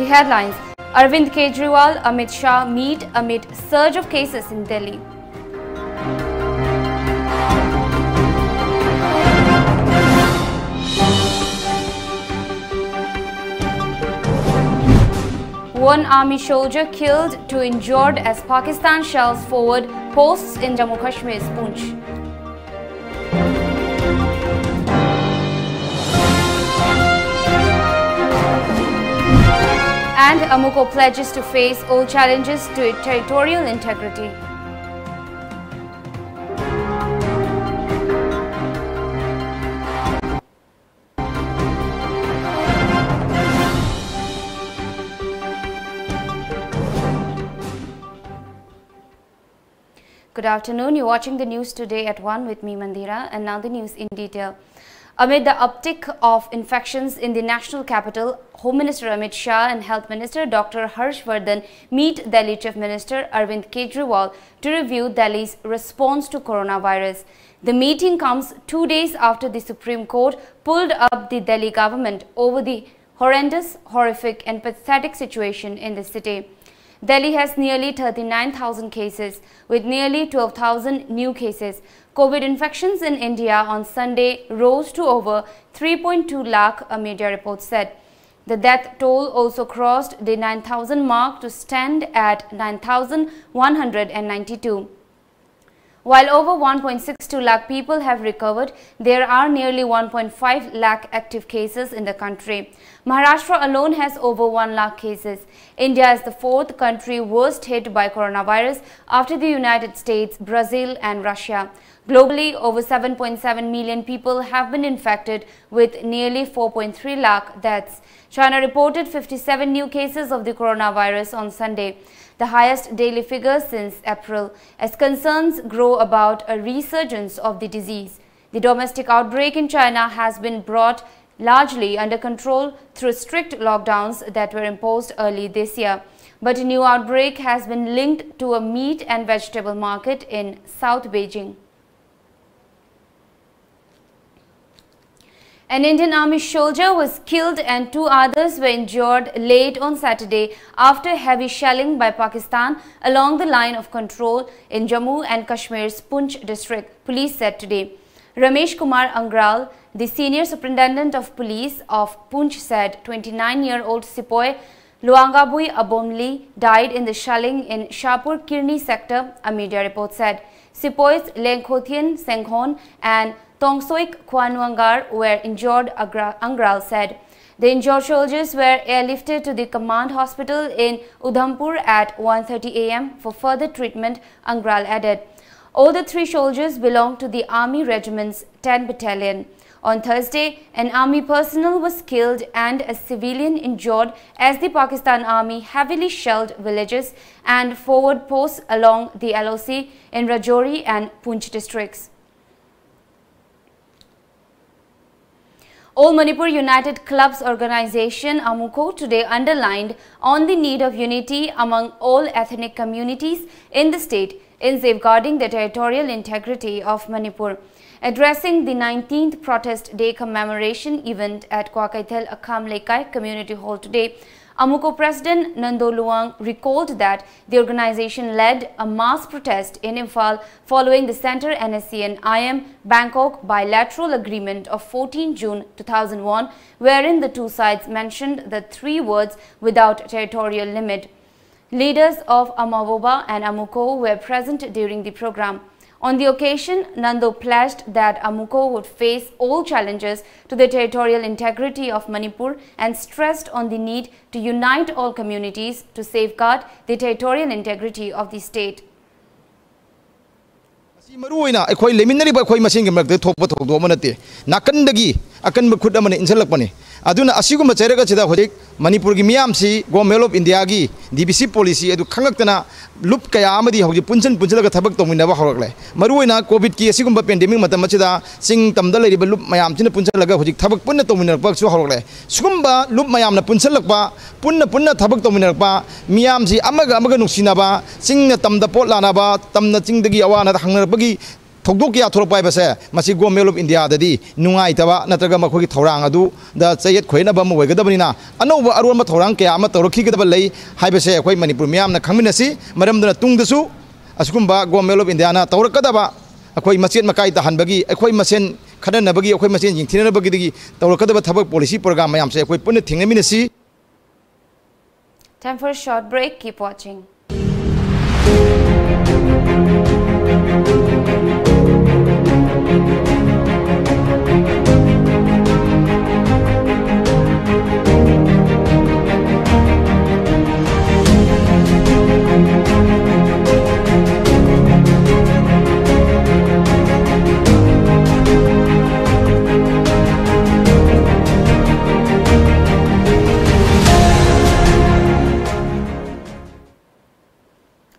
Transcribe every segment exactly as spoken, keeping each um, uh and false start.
Headlines: Arvind Kejriwal, Amit Shah meet amid surge of cases in Delhi. One army soldier killed, two injured as Pakistan shells forward posts in Jammu Kashmir's Poonch. And AMUCO pledges to face all challenges to its territorial integrity. Good afternoon. You're watching the news today at one with me, Mandira, and now the news in detail. Amid the uptick of infections in the national capital, Home Minister Amit Shah and Health Minister Doctor Harsh Vardhan meet Delhi Chief Minister Arvind Kejriwal to review Delhi's response to coronavirus. The meeting comes two days after the Supreme Court pulled up the Delhi government over the horrendous, horrific, and pathetic situation in the city. Delhi has nearly thirty-nine thousand cases, with nearly twelve thousand new cases. COVID infections in India on Sunday rose to over three point two lakh, a media report said. The death toll also crossed the nine thousand mark to stand at nine thousand one hundred ninety-two. While over one point six two lakh people have recovered, there are nearly one point five lakh active cases in the country. Maharashtra alone has over one lakh cases. India is the fourth country worst hit by coronavirus after the United States, Brazil, and Russia. Globally, over seven point seven million people have been infected, with nearly four point three lakh deaths. China reported fifty-seven new cases of the coronavirus on Sunday, the highest daily figure since April, as concerns grow about a resurgence of the disease. The domestic outbreak in China has been brought largely under control through strict lockdowns that were imposed early this year. But a new outbreak has been linked to a meat and vegetable market in South Beijing. An Indian Army soldier was killed and two others were injured late on Saturday after heavy shelling by Pakistan along the line of control in Jammu and Kashmir's Poonch district, police said today. Ramesh Kumar Angral, the senior superintendent of police of Poonch, said twenty-nine-year-old Sepoy Luangabui Abomli died in the shelling in Shahpur Kirni sector, a media report said. Sepoys Lengkhothian Senghon and Tongsoik Khwanwangar were injured, Agra- Angral said. The injured soldiers were airlifted to the command hospital in Udhampur at one thirty a m for further treatment, Angral added. All the three soldiers belong to the Army Regiment's ten Battalion. On Thursday, an army personnel was killed and a civilian injured as the Pakistan Army heavily shelled villages and forward posts along the L O C in Rajouri and Poonch districts. All Manipur United Clubs Organization, AMUCO, today underlined on the need of unity among all ethnic communities in the state in safeguarding the territorial integrity of Manipur. Addressing the nineteenth Protest Day commemoration event at Kwakeithel Akham Leikai Community Hall today, AMUCO President Nando Luang recalled that the organization led a mass protest in Imphal following the Centre N S C N I M Bangkok bilateral agreement of fourteenth June two thousand one, wherein the two sides mentioned the three words "without territorial limit." Leaders of AMAWOBA and AMUCO were present during the program. On the occasion, Nando pledged that AMUCO would face all challenges to the territorial integrity of Manipur and stressed on the need to unite all communities to safeguard the territorial integrity of the state. ꯃꯁꯤ ꯃꯔꯨꯑꯣꯏꯅ ꯑꯩꯈꯣꯏ ꯂꯩꯃꯤꯟꯅꯔꯤꯕ ꯑꯩꯈꯣꯏ ꯃꯁꯦꯟꯒꯤ ꯃꯔꯛꯇ ꯊꯣꯛꯄ ꯊꯧꯗꯣꯛ ꯑꯃ ꯅꯠꯇꯦ꯫ ꯅꯥꯀꯟꯗꯒꯤ ꯑꯀꯟꯕ ꯈꯨꯠ ꯑꯃꯅ ꯏꯟꯁꯤꯜꯂꯛꯄꯅꯤ꯫ ꯑꯗꯨꯅ ꯑꯁꯤꯒꯨꯝꯕ ꯆꯩꯔꯛ ꯑꯁꯤꯗ ꯍꯧꯖꯤꯛ ꯃꯅꯤꯄꯨꯔꯒꯤ ꯃꯤꯌꯥꯝꯁꯤ Government of Indiaꯒꯤ D B C policy ꯑꯗꯨ ꯈꯪꯉꯛꯇꯅ ꯂꯨꯞ ꯀꯌꯥ ꯑꯃꯗꯤ ꯍꯧꯖꯤꯛ ꯄꯨꯟꯁꯤꯟ ꯄꯨꯟꯁꯤꯜꯂꯒ ꯊꯕꯛ ꯇꯧꯃꯤꯟꯅꯕ ꯍꯧꯔꯛꯂꯦ꯫ ꯃꯔꯨꯑꯣꯏꯅ COVIDꯀꯤ ꯑꯁꯤꯒꯨꯝꯕ pandemic ꯃꯇꯝ ꯑꯁꯤꯗ ꯆꯤꯡ ꯇꯝꯗ ꯂꯩꯔꯤꯕ ꯂꯨꯞ ꯃꯌꯥꯝꯁꯤꯅ ꯄꯨꯟꯁꯤꯜꯂꯒ ꯍꯧꯖꯤꯛ ꯊꯕꯛ ꯄꯨꯟꯅ ꯇꯧꯃꯤꯟꯅꯔꯛꯄꯁꯨ ꯍꯧꯔꯛꯂꯦ꯫ ꯁꯤꯒꯨꯝꯕ ꯂꯨꯞ ꯃꯌꯥꯝꯅ ꯄꯨꯟꯁꯤꯜꯂꯛꯄ, ꯄꯨꯟꯅ ꯄꯨꯟꯅ ꯊꯕꯛ ꯇꯧꯃꯤꯟꯅꯔꯛꯄ, ꯃꯤꯌꯥꯝꯁꯤ ꯑꯃꯒ ꯑꯃꯒ ꯅꯨꯡꯁꯤꯅꯕ, ꯆꯤꯡꯅ ꯇꯝꯗ ꯄꯣꯠ ꯂꯥꯟꯅꯕ, ꯇꯝꯅ ꯆꯤꯡꯗꯒꯤ ꯑꯋꯥ ꯑꯅꯥ ꯍꯪꯅꯔꯛꯄꯒꯤ ꯊꯧꯗꯣꯛ ꯀꯌꯥ ꯊꯣꯛꯂꯛꯄ ꯍꯥꯏꯕꯁꯦ ꯃꯁꯤ Government of Indiaꯗꯗꯤ ꯅꯨꯡꯉꯥꯏꯇꯕ ꯅꯠꯇ꯭ꯔꯒ ꯃꯈꯣꯏꯒꯤ ꯊꯧꯔꯥꯡ ꯑꯗꯨꯗ ꯆꯌꯦꯠ ꯈꯣꯏꯌꯦꯠꯅꯕ ꯑꯃ ꯑꯣꯏꯒꯗꯕꯅꯤꯅ, ꯑꯅꯧꯕ ꯑꯔꯣꯟꯕ ꯊꯧꯔꯥꯡ ꯀꯌꯥ ꯑꯃ ꯇꯧꯔꯛꯈꯤꯒꯗꯕ ꯂꯩ ꯍꯥꯏꯕꯁꯦ ꯑꯩꯈꯣꯏ ꯃꯅꯤꯄꯨꯔ ꯃꯤꯌꯥꯝꯅ ꯈꯪꯃꯤꯟꯅꯁꯤ꯫ ꯃꯔꯝ ꯑꯗꯨꯅ ꯇꯨꯡꯗꯁꯨ ꯑꯁꯤꯒꯨꯝꯕ Government of Indiaꯅ ꯇꯧꯔꯛꯀꯗꯕ, ꯑꯩꯈꯣꯏ ꯃꯆꯦꯠ ꯃꯀꯥꯏ ꯇꯥꯍꯟꯕꯒꯤ, ꯑꯩꯈꯣꯏ ꯃꯁꯦꯟ ꯈꯠꯅꯅꯕꯒꯤ, ꯑꯩꯈꯣꯏ ꯃꯁꯦꯟ ꯌꯦꯡꯊꯤꯅꯅꯕꯒꯤꯗꯒꯤ ꯇꯧꯔꯛꯀꯗꯕ ꯊꯕꯛ policy program ꯃꯌꯥꯝꯁꯦ ꯑꯩꯈꯣꯏ ꯄꯨꯟꯅ ꯊꯦꯡꯅꯃꯤꯟꯅꯁꯤ꯫ Time for a short break. Keep watching.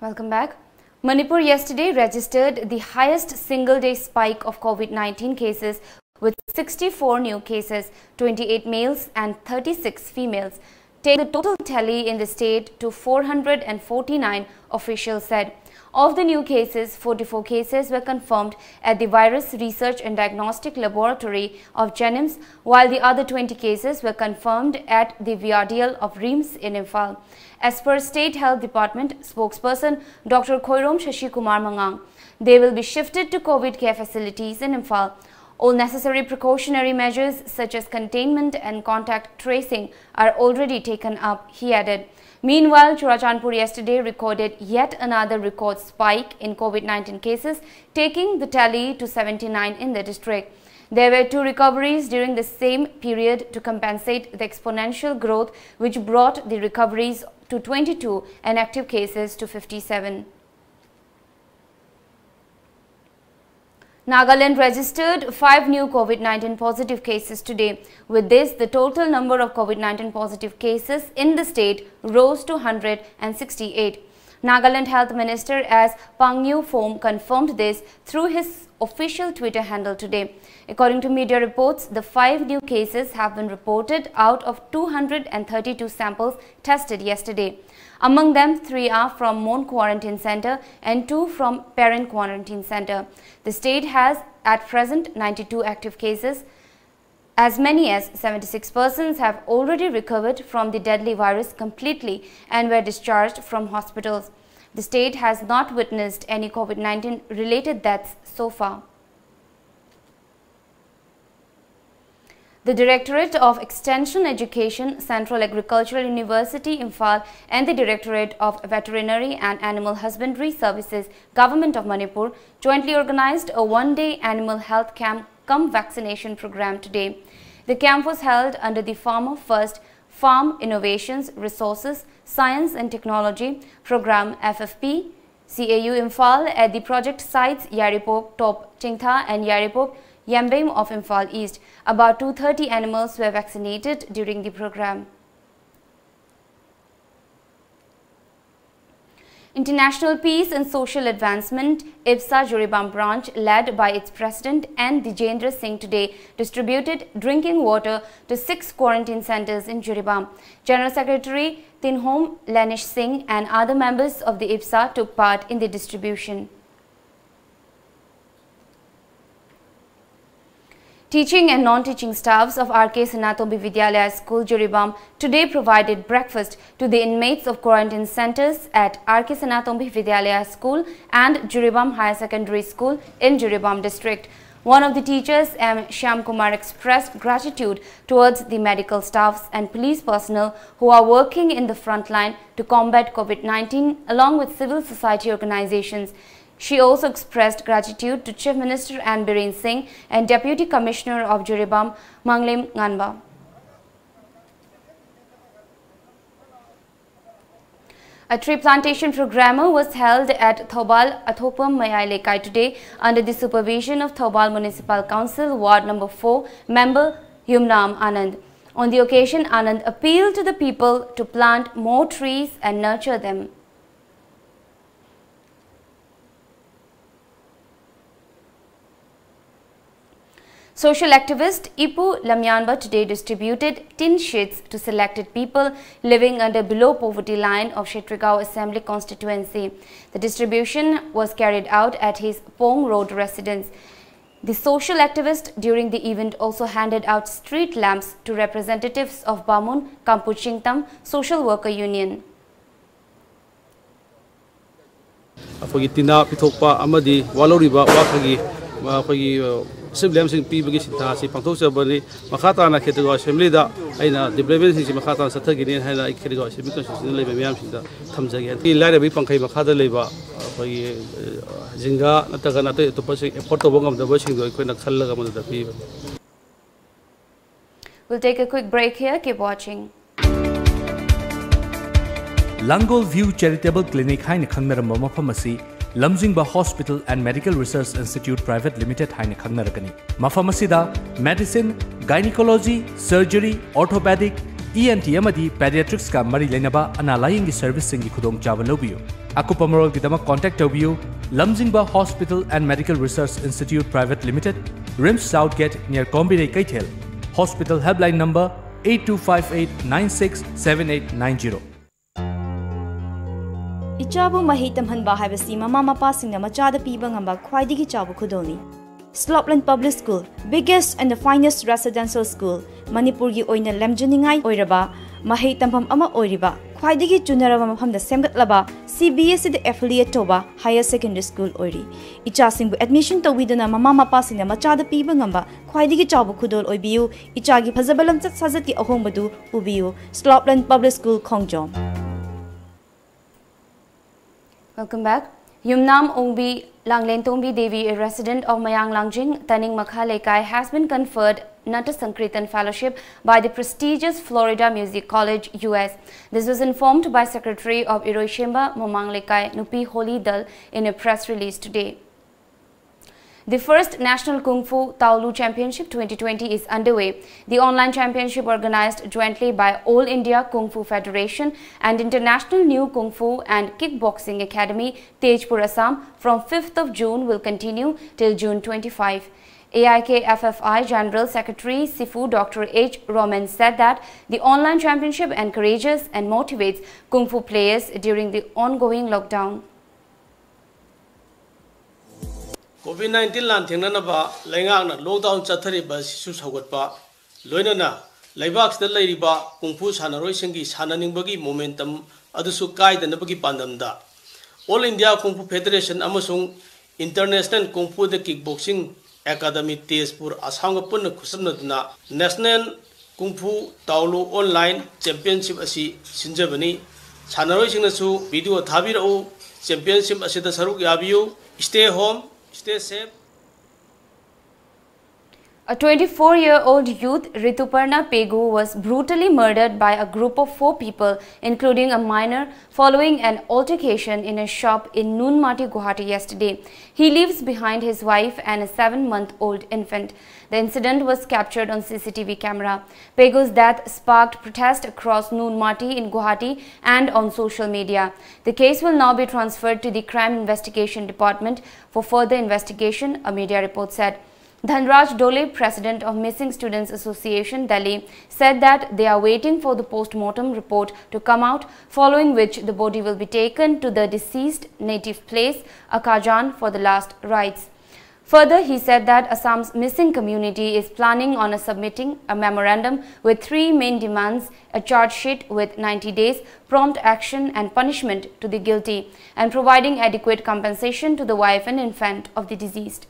Welcome back. Manipur yesterday registered the highest single day spike of COVID nineteen cases with sixty-four new cases, twenty-eight males and thirty-six females, taking the total tally in the state to four hundred and forty-nine, officials said. Of the new cases, forty-four cases were confirmed at the Virus Research and Diagnostic Laboratory of JNIMS, while the other twenty cases were confirmed at the VRDL of RIMS in Imphal. As per State Health Department spokesperson Doctor Khairom Shashi Kumar Mangang, they will be shifted to COVID care facilities in Imphal. All necessary precautionary measures such as containment and contact tracing are already taken up, he added. Meanwhile, Churachandpur yesterday recorded yet another record spike in COVID nineteen cases, taking the tally to seventy-nine in the district. There were two recoveries during the same period to compensate the exponential growth, which brought the recoveries to twenty-two and active cases to fifty-seven. Nagaland registered five new COVID nineteen positive cases today. With this, the total number of COVID nineteen positive cases in the state rose to one hundred and sixty-eight. Nagaland Health Minister S Pangyu Phom confirmed this through his official Twitter handle today. According to media reports, the five new cases have been reported out of two hundred and thirty-two samples tested yesterday. Among them, three are from Mon Quarantine Center and two from Peren Quarantine Center. The state has at present ninety-two active cases. As many as seventy-six persons have already recovered from the deadly virus completely and were discharged from hospitals. The state has not witnessed any COVID nineteen related deaths so far. The Directorate of Extension Education, Central Agricultural University, Imphal, and the Directorate of Veterinary and Animal Husbandry Services, Government of Manipur, jointly organized a one-day animal health camp cum vaccination program today. The camp was held under the Farmer First, Farm Innovations, Resources, Science and Technology Program, F F P, C A U Imphal, at the project sites Yairipok Top Chingtha and Yairipok Yambem of Imphal East. About two thirty animals were vaccinated during the program. International Peace and Social Advancement, IPSA Jiribam branch, led by its president N Dijendra Singh, today distributed drinking water to six quarantine centers in Jiribam. General Secretary Tinhom Lenish Singh and other members of the IPSA took part in the distribution. Teaching and non-teaching staffs of R K Sanatombi Vidyalaya School, Jiribam, today provided breakfast to the inmates of quarantine centers at R K Sanatombi Vidyalaya School and Jiribam Higher Secondary School in Jiribam district. One of the teachers, M Shyam Kumar, expressed gratitude towards the medical staffs and police personnel who are working in the front line to combat COVID nineteen, along with civil society organizations. She also expressed gratitude to Chief Minister N Biren Singh and Deputy Commissioner of Jiribam, Manglim Nganba. A tree plantation programme was held at Thoubal Athopam Mayai Lekai today under the supervision of Thoubal Municipal Council Ward Number four member Yumnam Anand. On the occasion, Anand appealed to the people to plant more trees and nurture them. Social activist Ipu Lamyanba today distributed tin sheets to selected people living under below poverty line of Shetrigao Assembly Constituency. The distribution was carried out at his Pong Road residence. The social activist during the event also handed out street lamps to representatives of Bamun Kampuchingtam Social Worker Union. ꯑꯩꯈꯣꯏꯒꯤ ꯇꯤꯟꯅ ꯄꯤꯊꯣꯛꯄ ꯑꯃꯗꯤ ꯋꯥꯠꯍꯧꯔꯤꯕ ꯋꯥꯈꯒꯤ ꯑꯩꯈꯣꯏꯒꯤ ꯁꯤꯕꯂꯦꯝꯁꯤꯡ ꯄꯤꯕꯒꯤ ꯁꯤꯟꯊꯥ ꯑꯁꯤ ꯄꯥꯡꯊꯣꯛꯆꯕꯅꯤ꯫ ꯃꯈꯥ ꯇꯥꯅ ꯈꯦꯇ꯭ꯔꯤꯒꯥꯎ ꯑꯦꯁꯦꯝꯕ꯭ꯂꯤꯗ ꯑꯩꯅ ꯗꯤꯕ꯭ꯂꯞꯃꯦꯟꯁꯤꯡꯁꯤ ꯃꯈꯥ ꯇꯥꯅ ꯆꯠꯊꯒꯅꯤ ꯍꯥꯏꯅ ꯑꯩ ꯈꯦꯇ꯭ꯔꯤꯒꯥꯎ ꯑꯦꯁꯦꯝꯕ꯭ꯂꯤ ꯀꯟꯁꯇꯤꯇ꯭ꯌꯨꯟꯁꯤꯗ ꯂꯩꯕ ꯃꯤꯌꯥꯝꯁꯤꯡꯗ ꯊꯝꯖꯒꯦ꯫ ꯑꯩꯈꯣꯏꯒꯤ ꯂꯥꯏꯔꯕꯒꯤ ꯄꯪꯈꯩ ꯃꯈꯥꯗ ꯂꯩꯕ ꯑꯩꯈꯣꯏꯒꯤ ꯖꯤꯡꯒꯥ ꯅꯠꯇ꯭ꯔꯒꯅ ꯑꯇꯩ ꯑꯇꯣꯞꯄꯁꯤꯡ ꯑꯦꯐꯣꯔꯠ ꯇꯧꯕ ꯉꯝꯗꯕꯁꯤꯡꯗꯣ ꯑꯩꯈꯣꯏꯅ ꯈꯜꯂꯒ ꯃꯗꯨꯗ ꯄꯤꯕꯅꯤ꯫ We'll take a quick break here. Keep watching. Langol view charitable clinic ꯍꯥꯏꯅ ꯈꯪꯅꯔꯝꯕ ꯃꯐꯝ ꯑꯁꯤ Lamjingba hospital and medical research institute private limited ꯍꯥꯏꯅ ꯈꯪꯅꯔꯒꯅꯤ꯫ ꯃꯐꯝ ꯑꯁꯤꯗ medicine, gynaecology, surgery, orthopaedic, E N T ꯑꯃꯗꯤ ꯄꯦꯗꯤꯌꯥꯇ꯭ꯔꯤꯛꯁꯀ ꯃꯔꯤ ꯂꯩꯅꯕ ꯑꯅꯥ ꯂꯥꯌꯦꯡꯒꯤ ꯁꯔꯚꯤꯁꯁꯤꯡꯒꯤ ꯈꯨꯗꯣꯡꯆꯥꯕ ꯂꯧꯕꯤꯌꯨ꯫ ꯑꯀꯨꯞꯄ ꯃꯔꯣꯜꯒꯤꯗꯃꯛ ꯀꯣꯟꯇꯦꯛ ꯇꯧꯕꯤꯌꯨ꯫ Lamjingba hospital and medical research institute private limited, RIMS south gate, near Kombirei Keithel. Hospital helpline number eight two five eight nine six seven eight nine zero꯫ ꯏꯆꯥꯕꯨ ꯃꯍꯩ ꯇꯝꯍꯟꯕ ꯍꯥꯏꯕꯁꯤ ꯃꯃꯥ ꯃꯄꯥꯁꯤꯡꯅ ꯃꯆꯥꯗ ꯄꯤꯕ ꯉꯝꯕ ꯈ꯭ꯋꯥꯏꯗꯒꯤ ꯆꯥꯎꯕ ꯈꯨꯗꯣꯜꯅꯤ꯫ Slopeland public school, biggest and the finest residential school, ꯃꯅꯤꯄꯨꯔꯒꯤ ꯑꯣꯏꯅ ꯂꯝꯖꯤꯡꯅꯤꯡꯉꯥꯏ ꯑꯣꯏꯔꯕ ꯃꯍꯩ ꯇꯝꯐꯝ ꯑꯃ ꯑꯣꯏꯔꯤꯕ, ꯈ꯭ꯋꯥꯏꯗꯒꯤ ꯆꯨꯅꯔꯕ ꯃꯐꯝꯗ ꯁꯦꯝꯒꯠꯂꯕ, C B S E ꯗ affiliate ꯇꯧꯕ higher secondary school ꯑꯣꯏꯔꯤ꯫ ꯏꯆꯥꯁꯤꯡꯕꯨ admission ꯇꯧꯕꯤꯗꯨꯅ ꯃꯃꯥ ꯃꯄꯥꯁꯤꯡꯅ ꯃꯆꯥꯗ ꯄꯤꯕ ꯉꯝꯕ ꯈ꯭ꯋꯥꯏꯗꯒꯤ ꯆꯥꯎꯕ ꯈꯨꯗꯣꯜ ꯑꯣꯏꯕꯤꯌꯨ꯫ ꯏꯆꯥꯒꯤ ꯐꯖꯕ ꯂꯝꯆꯠ ꯁꯥꯖꯠꯀꯤ ꯑꯍꯣꯡꯕꯗꯨ ꯎꯕꯤꯌꯨ꯫ ꯁ꯭ꯂꯣꯞꯂꯦꯟ public school, Khongjom. Welcome back. Yumnam Ongbi Langlentombi Devi, a resident of Mayang Langjing, Taning Makha Leikai, has been conferred Nata Sankirtan Fellowship by the prestigious Florida Music College, U S. This was informed by Secretary of Iroishemba Mamang Leikai, Nupi Holi Dal, in a press release today. The first National Kung Fu Taolu Championship twenty twenty is underway. The online championship, organized jointly by All India Kung Fu Federation and International New Kung Fu and Kickboxing Academy, Tejpur, Assam, from fifth of June, will continue till June twenty-five. A I K F F I General Secretary Sifu Doctor H Roman said that the online championship encourages and motivates Kung Fu players during the ongoing lockdown. COVID nineteen ꯂꯥꯟꯊꯦꯡꯅꯅꯕ ꯂꯩꯉꯥꯛꯅ lockdown ꯆꯠꯊꯔꯤꯕ ꯑꯁꯤꯁꯨ ꯁꯧꯒꯠꯄ, ꯂꯣꯏꯅꯅ ꯂꯩꯕꯥꯛꯁꯤꯗ ꯂꯩꯔꯤꯕ ꯀꯨꯡꯐꯨ ꯁꯥꯟꯅꯔꯣꯏꯁꯤꯡꯒꯤ ꯁꯥꯟꯅꯅꯤꯡꯕꯒꯤ momentum ꯑꯗꯨꯁꯨ ꯀꯥꯏꯗꯅꯕꯒꯤ ꯄꯥꯟꯗꯝꯗ All India Kung Fu Federation ꯑꯃꯁꯨꯡ International Kung Fu the Kickboxing Academy Tezpur ꯑꯁꯥꯝꯒ ꯄꯨꯟꯅ ꯈꯨꯠꯁꯝꯅꯗꯨꯅ National Kung Fu Taolu Online Championship ꯑꯁꯤ ꯁꯤꯟꯖꯕꯅꯤ꯫ ꯁꯥꯟꯅꯔꯣꯏꯁꯤꯡꯅꯁꯨ video ꯊꯥꯕꯤꯔꯛꯎ꯫ Championship ꯑꯁꯤꯗ ꯁꯔꯨꯛ ꯌꯥꯕꯤꯌꯨ꯫ Stay home, stay safe. A twenty-four-year-old youth, Rituparna Pegu, was brutally murdered by a group of four people, including a minor, following an altercation in a shop in Nunmati, Guwahati yesterday. He leaves behind his wife and a seven-month-old infant. The incident was captured on C C T V camera. Pegu's death sparked protest across Nunmati in Guwahati and on social media. The case will now be transferred to the Crime Investigation Department for further investigation, a media report said. Dhanraj Dole, president of Missing Students Association, Delhi, said that they are waiting for the post-mortem report to come out, following which the body will be taken to the deceased native place, Akajan, for the last rites. Further, he said that Assam's missing community is planning on a submitting a memorandum with three main demands: a charge sheet with ninety days, prompt action and punishment to the guilty, and providing adequate compensation to the wife and infant of the deceased.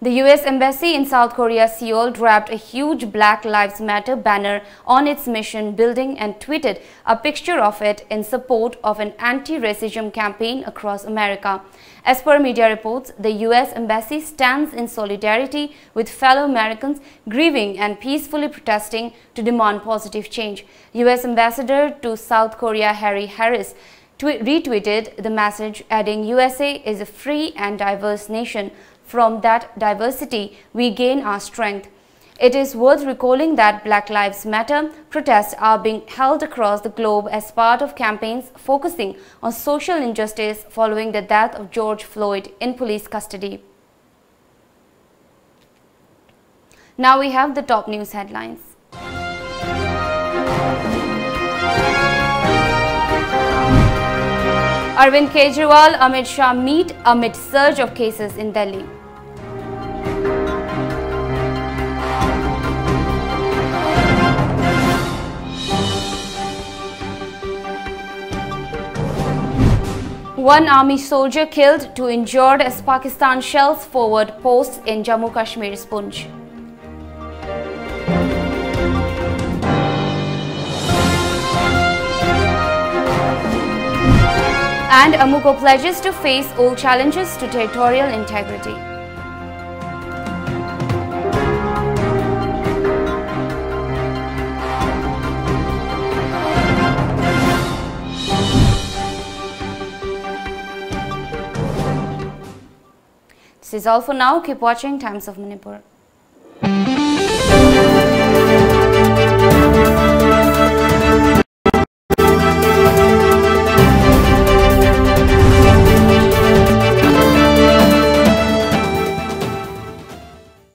The U S Embassy in South Korea, Seoul, dropped a huge Black Lives Matter banner on its mission building and tweeted a picture of it in support of an anti-racism campaign across America. As per media reports, the U S Embassy stands in solidarity with fellow Americans grieving and peacefully protesting to demand positive change. U S Ambassador to South Korea Harry Harris twe- retweeted the message, adding, "U S A is a free and diverse nation. From that diversity, we gain our strength." It is worth recalling that Black Lives Matter protests are being held across the globe as part of campaigns focusing on social injustice following the death of George Floyd in police custody. Now we have the top news headlines. Arvind Kejriwal, Amit Shah meet amid surge of cases in Delhi. One army soldier killed, two injured as Pakistan shells forward posts in Jammu Kashmir's Poonch. And Amuko pledges to face all challenges to territorial integrity. This is all for now. Keep watching Times of Manipur.